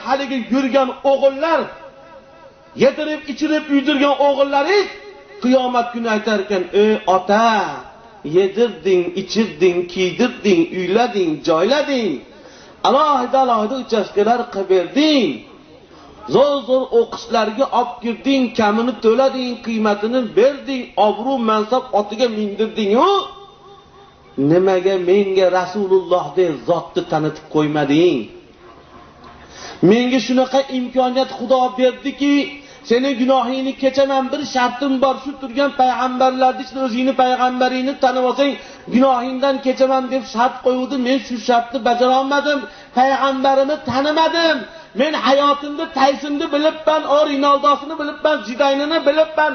haligi yurgan o'g'illar, yedirib ichirib uydirgan o'g'illaringiz qiyomat kuni aytar ekan: ey ota, yedirding, ichirding, kiydirding, uylading, joylading, alohida alohida uchastkalar qilib berding, zo'r zo'r o'qishlarga olib kirding, kamini to'lading, qiymatini berding, obro' mansab otiga mindirding-u, nimaga menga Rasululloh deb zotni tanitib qo'ymading? Menga shunaqa imkoniyat Xudo berdiki, seni gunohingni kechaman, bir shartim bor, shu turgan payg'ambarlarning ichida o'zingni payg'ambaringni tanib olsang, gunohingdan kechaman deb shart qo'yuvdi. Men shu shartni bajara olmadim, payg'ambarimni tanimadim. Men hayotimda Taysinni bilibman, o Ronaldosini bilibman, Zidaynini bilibman,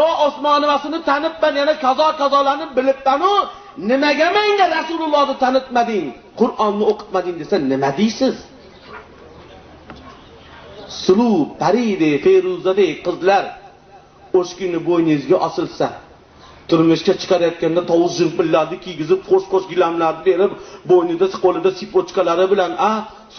o Osmonovasini tanibman, yana kazo kazolarni bilibman-u, nimaga menga Rasulullohni tanitmading, Qur'onni o'qitmading desa nima deysiz? Suluv, paridek, feruzadek qizlar o'sha kuni bo'yningizga osilsa, turmushga chiqarayotganda tovuq jimpillarni kiygizib, qo'sh-qo'sh gilamlarni berib, bo'ynida, qo'lida sipochkalari bilan,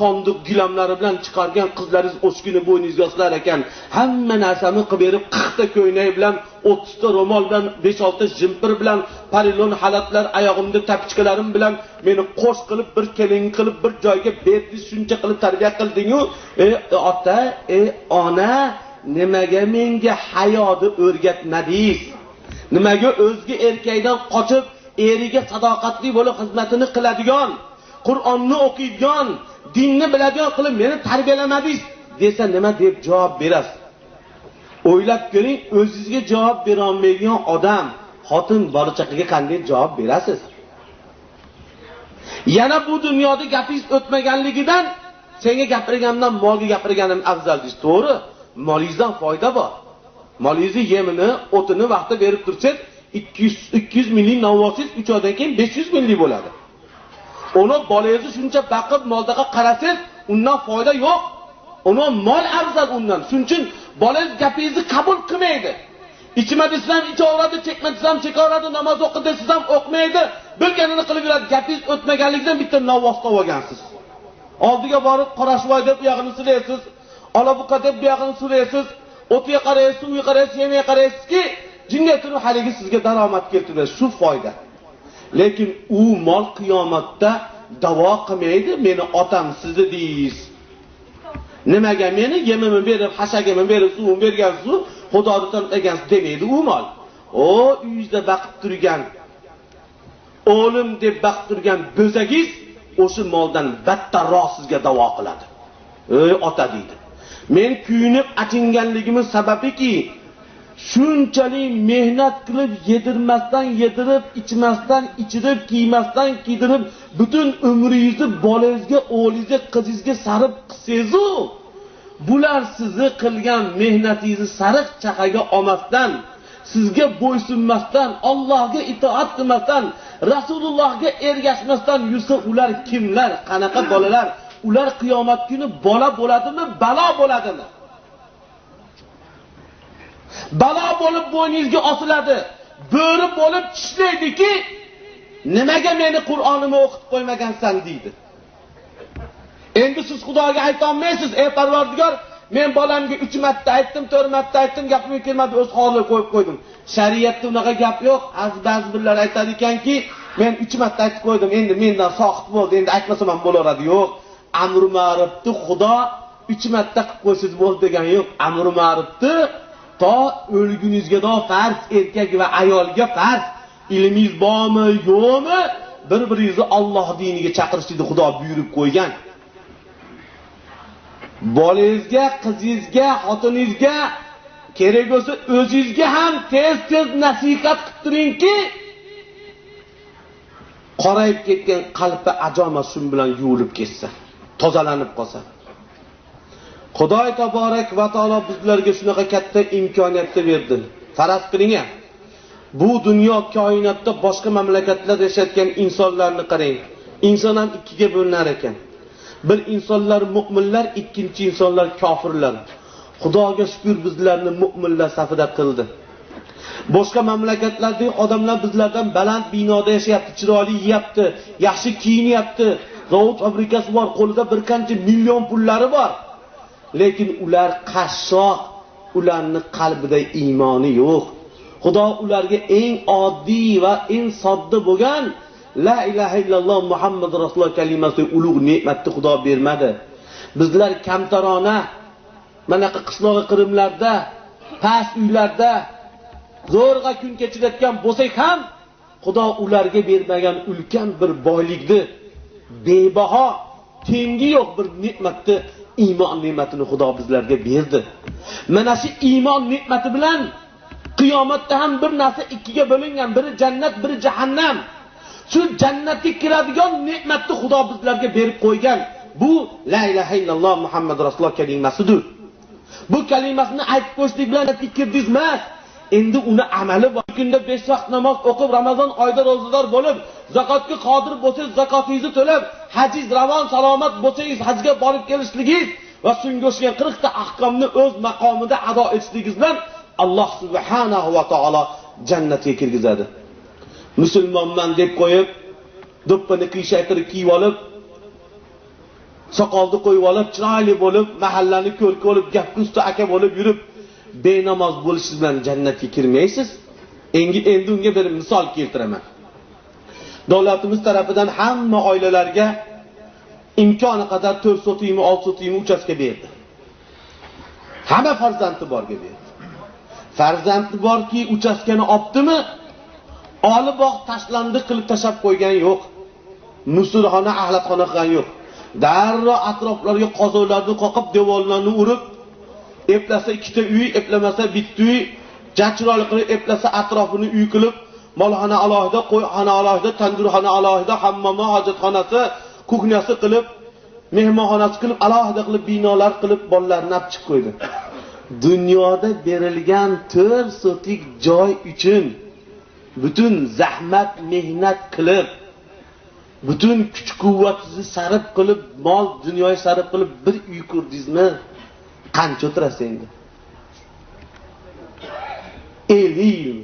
sondiq gilamlari bilan chiqargan qizlaringiz o'sha kuni bo'yningizga osilar ekan. Hamma narsamni qilib berib, 40 ta ko'ynak bilan, 30 ta ro'mol bilan, 5-6 ta jimpir bilan, parilon xalatlar, oyog'imda tapichkalarim bilan meni qo'sh qilib, bir kelin qilib, bir joyga berdi, shuncha qilib tarbiya qilding-u, ey ota, ey ona, nimaga menga hayotni o'rgatmadingiz? Nimaga o'zga erkakdan qochib, eriga sadoqatli bo'lib xizmatini qiladigan, Qur'onni o'qiydigan, dinni biladigan qilib meni tarbiyalamadingiz desa nima deb javob berasiz? O'ylab ko'ring, o'zingizga javob bera olmaydigan odam xotin bola chaqaga qanday javob berasiz? Yana bu dunyoda gapingiz o'tmaganligidan senga gapirganimdan molga gapirganim afzal deysiz. To'g'ri, molingizdan foyda bor. Molingizni yemini, o'tini vaqtida berib tursangiz, 200 minglik novvosingiz 3 oydan keyin 500 minglik bo'ladi. Uni bolangizni shuncha baqib moldaqa qarasangiz, undan foyda yo'q. Uni mol afzal undan. Shuning uchun bolangiz gapingizni qabul qilmaydi. Ichma desam ichaveradi, chekma desam chekaveradi, namoz o'qi desam ham o'qimaydi. Bilganini qilib yuradi. Gapingiz o'tmaganligidan bitta novvos topib olgansiz. Oldiga borib qorashvoy deb u yog'ini silaysiz, olabuqa deb bu yog'ini silaysiz, o'tiga qaraysiz, suvga qaraysiz, yemiga qaraysizki, jinga turib haligi sizga daromad keltiradi, shu foyda. Lekin u mol qiyomatda davo qilmaydi, meni otam sizni deysiz. Nimaga meni yemimni berib, hashagimni berib, suvimni bergansiz, Xudoni tanitgansiz demaydi u mol. O uyingizda baqib turgan, o'lim deb baqib turgan bo'zagiz o'sha moldan battarroq sizga davo qiladi. Ey ota deydi. Men kuyinib achinganligimiz sababiki, shunchalik mehnat qilib, yedirmasdan yedirib, ichmasdan ichirib, kiymasdan kiydirib, butun umringizni bolangizga, o'g'lingizga, qizingizga sarf qilsangiz-u, bular sizni qilgan mehnatingizni sariq chaqaga olmasdan, sizga bo'ysunmasdan, Allohga itoat qilmasdan, Rasulullohga ergashmasdan yursa, ular kimlar, qanaqa bolalar? Ular qiyomat kuni bola bo'ladimi, balo bo'ladimi? Balo bo'lib bo'yningizga osiladi, bo'ri bo'lib tishlaydiki, nimaga meni Qur'onimni o'qitib qo'ymagansan deydi. Endi siz Xudoga ayta olmaysiz, ey Parvardigor, men bolamga 3 marta aytdim, 4 marta aytdim, gapimga kelmadi, o'z holiga qo'yib qo'ydim. Shariatda unaqa gap yo'q. Ba'zi birlar aytadi ekanki, men 3 marta aytib qo'ydim, endi mendan soqit bo'ldi, endi aytmasam ham bo'laveradi. Yo'q. Amri ma'rufni Xudo 3 marta qilib qo'ysangiz bo'ldi degan yo'q. Amri ma'rufni to o'lguningizga farz, erkak va ayolga farz. Ilmingiz bormi, yo'qmi, bir-biringizni Alloh diniga chaqirishni Xudo buyurib qo'ygan. Bolangizga, qizingizga, xotiningizga kerak bo'lsa o'zingizga ham tez-tez nasihat qilib turingki, qorayib ketgan qalbi ajoma shun bilan yuvilib ketsa, tozalanib qolsa. Xudoy taborak va taolo bizlarga shunaqa katta imkoniyatni berdi. Faraz qiling, bu dunyo koinotda boshqa mamlakatlarda yashayotgan insonlarni qarang. Inson ham ikkiga bo'linar ekan. Bir insonlar mu'minlar, ikkinchi insonlar kofirlar. Xudoga shukr bizlarni mu'minlar safida qildi. Boshqa mamlakatlardagi odamlar bizlardan baland binoda yashayapti, chiroyli yeyapti, yaxshi kiyinyapti, zavod fabrikasi bor, qo'lida bir qancha million pullari bor. Lekin ular qashshoq, ularni qalbida iymoni yo'q. Xudo ularga eng oddiy va eng sodda bo'lgan la ilaha illalloh Muhammad rasululloh kalimasi ulug' ne'matni Xudo bermadi. Bizlar kamtarona manaqa qishloq qirimlarda, past uylarda zo'rg'a kun kechirayotgan bo'lsak ham Xudo ularga bermagan ulkan bir boylikni, bebaho, tengi yo'q bir ne'matni, iymon ne'matini Xudo bizlarga berdi. Mana shu iymon ne'mati bilan qiyomatda ham bir narsa ikkiga bo'lingan, biri jannat, biri jahannam. Shu jannatga kiradigan ne'matni Xudo bizlarga berib qo'ygan. Bu la ilaha illalloh Muhammad rasululloh kalimasidir. Bu kalimasini aytib qo'yishlik bilan jannatga kirdingiz emas. Endi uni amali bor. Kunda 5 vaqt namoz o'qib, Ramazon oyida ro'zador bo'lib, zakotga qodir bo'lsangiz zakotingizni to'lab, hajingiz ravon salomat bo'lsangiz hajga borib kelishligingiz va shunga o'xshagan 40 ta ahkomni o'z maqomida ado etishligingiz bilan Alloh subhanahu va taolo jannatga kirgizadi. Musulmonman deb qo'yib, do'ppini qiyshaytirib kiyib olib, soqolni qo'yib olib, chiroyli bo'lib, mahallani ko'rki bo'lib, gapga usta aka bo'lib yurib, benamoz bo'lishingiz bilan jannatga kirmaysiz. Endi unga bir misol keltiraman. Davlatimiz tarafidan hamma oilalarga imkoni qadar 4 sotiymi, 6 sotiymi uchastka berdi. Hamma farzandi borga berdi. Farzandi borki uchastkani opdimi, olib bog' tashlandi qilib tashab qo'ygan yo'q. Musulxona, axlatxona qilgan yo'q. Darrov atroflarga qozonlarni qoqib, devorlarni urib, eplasa ikkita uy, eplamasa bitta uy, chiroyli qilib eplasa atrofini uy qilib, molxona alohida, qo'yxona alohida, tandirxona alohida, hammomi, hojatxonasi, kuxnyasi qilib, mehmonxonasi qilib, alohida qilib binolar qilib bolalarni olib chiqib qo'ydi. Dunyoda berilgan 4 sotik joy uchun butun zahmat, mehnat qilib, butun kuch-quvvatingizni sarf qilib, mol dunyoga sarf qilib bir uy qurdingizmi? Qancha o'tirasiz endi? 50 yil,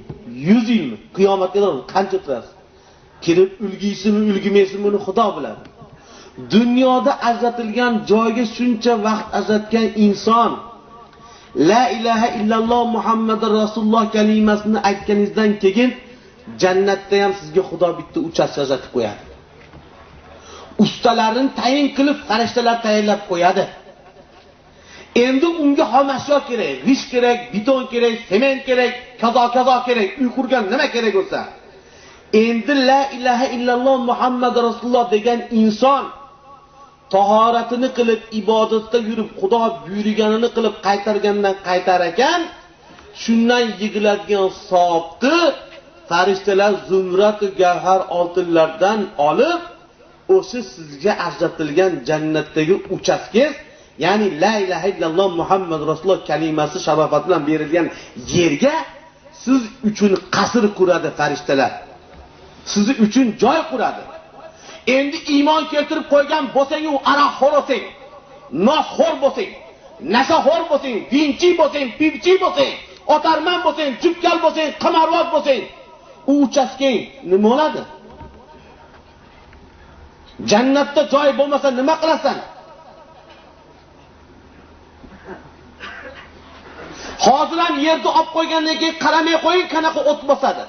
100 yilmi? Qiyomatga qadar qancha o'tirasiz? Kirib ulgiysizmi, ulgimaysizmi, buni Xudo biladi. Dunyoda ajratilgan joyga shuncha vaqt ajratgan inson la ilaha illalloh Muhammadur Rasululloh kalimasini aytganingizdan keyin jannatda ham sizga Xudo bitta uchastka ajratib qo'yadi. Ustalarini tayin qilib, farishtalar tayinlab qo'yadi. Endi unga xomashyo kerak, g'isht kerak, beton kerak, sement kerak, kazo kerak, uy qurgan nima kerak bo'lsa. Endi la ilaha illalloh Muhammad Rasululloh degan inson tahoratini qilib, ibodatda yurib, Xudo buyurganini qilib qaytargandan qaytar ekan, shundan yig'iladigan savobni farishtalar zumrat va gavhar oltinlardan olib, o'sha sizga ajratilgan jannatdagi uchastkangiz, ya'ni la ilaha illalloh Muhammad Rasululloh kalimasi sharofati bilan berilgan yerga siz uchun qasr quradi farishtalar. Siz uchun joy quradi. Endi iymon keltirib qo'ygan bo'lsang, u aroqxo'r bo'lsang, nosxo'r bo'lsang, nashaxo'r bo'lsang, dinchi bo'lsang, pivchi bo'lsang, otarman bo'lsang, jupkal bo'lsang, qimorvoz bo'lsang, u uchastkang nima bo'ladi? Jannatda joy bo'lmasa nima qilasan? Hozir ham yerni olib qo'ygandan keyin qaramay qo'ying, qanaqa o't bosadi.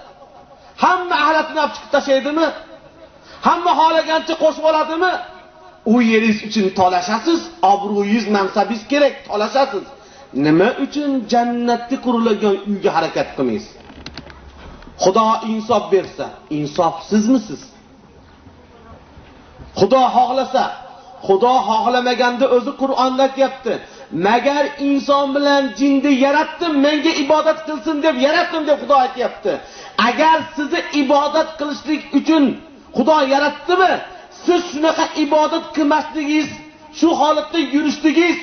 Hamma ahlatini olib chiqib tashlaydimi? Hamma xohlagancha qo'shib oladimi? U yeringiz uchun talashasiz, obro'yingiz, mansabingiz kerak, talashasiz. Nima uchun jannatda quriladigan uyga harakat qilmaysiz? Xudo insof bersa, insofsizmisiz? Xudo xohlasa, Xudo xohlamaganda o'zi Qur'onda aytayapti. Magar inson bilan jinni yaratdim, menga ibodat qilsin deb yaratdim deb Xudo aytayapti. Agar sizni ibodat qilishlik uchun Xudo yaratdimi, siz shunaqa ibodat qilmasligingiz, shu holatda yurishligingiz